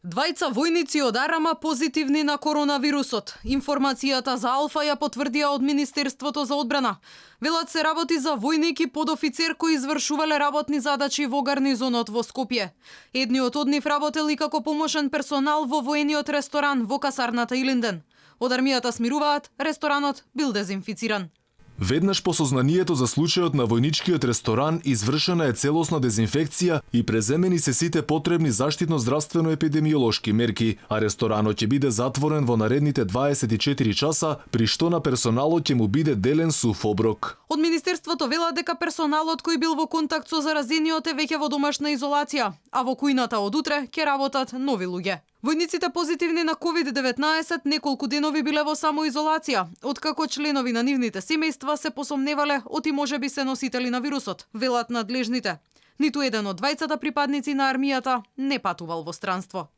Двајца војници од Арама позитивни на коронавирусот. Информацијата за Алфа ја потврдија од Министерството за одбрана. Велат се работи за војник и подофицер кои извршувале работни задачи во гарнизонот во Скопје. Едниот од нив работел и како помошен персонал во воениот ресторан во касарната Илинден. Од армијата смируваат, ресторанот бил дезинфициран. Веднаш по сознанието за случајот на војничкиот ресторан извршена е целосна дезинфекција и преземени се сите потребни заштитно-здравствено-епидемиолошки мерки, а ресторанот ќе биде затворен во наредните 24 часа, при што на персоналот ќе му биде делен сув оброк. Од Министерството велат дека персоналот кој бил во контакт со заразениот е веќе во домашна изолација, а во кујната од утре ќе работат нови луѓе. Војниците позитивни на COVID-19 неколку денови биле во самоизолација, откако членови на нивните семејства се посомневале оти можеби се носители на вирусот, велат надлежните. Ниту еден од двајцата припадници на армијата не патувал во странство.